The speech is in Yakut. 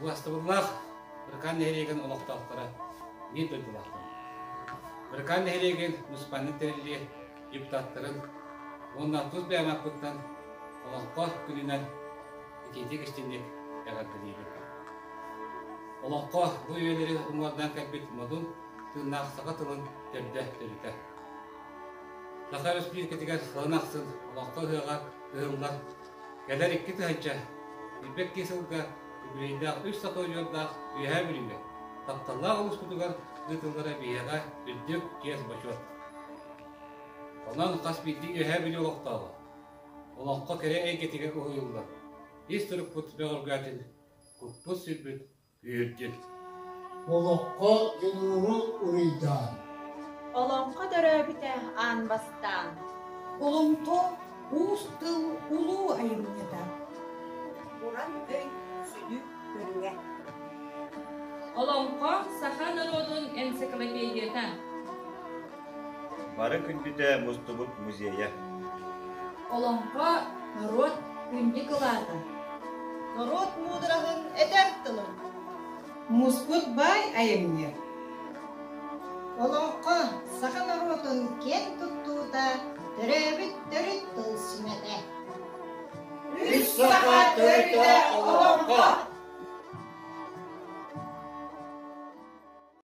Убаастабыллаах Быракаан нэһилиэгин олохтоохторо биир дойдулаахтар. Быракаан нэһилиэгин муниципальнай тэриллии депутаттарын уонна тус бэйэм ааппыттан Олоҥхо күнүнэн итиитик истиҥник эҕэрдэлиибин. Олоҥхо бу үйэлэри уҥуордаан кэлбит модун тыыннаах саха тылын төрдө төрүтэ. Саха Өрөспүүбүлүкэтигэр сылын ахсын Олоҥхо ыһыаҕа ыһыллар. Кэлэр 2022 сылга үбүлүөйдээх үс саха удьуордаах Үөһээ Бүлүүгэ тапталлаах улууспутугар ыытыллара биһиэхэ үрдүк чиэс-бочуот. Онон хас биирдии Үөһээ Бүлүү олохтооҕо олоҥхо кэрэ эйгэтигэр уһуйуллан, ис турукпут бөҕөргөөтүн, куппут-сүрбүт Үөрдүн. Олоххо дьулууру уруйдаан. Олоҥхо төрөөбүтэ аан бастаан. Олоҥхо уус тыл улуу айымньыта. Уран өй сүдү көрүҥэ. Олоҥхо саха норуотун энциклопедията. Бары күндүтэ мустубут музейа. Олоҥхо норуот күндү кылаата. Норуот муудараһын этэр тылын. Муспут баай айымньы. Олоҥхо саха норуотун киэн туттуута, төрөөбүт төрүт тыл сүмэтэ. Үс саха төрүтэ олоҥхо!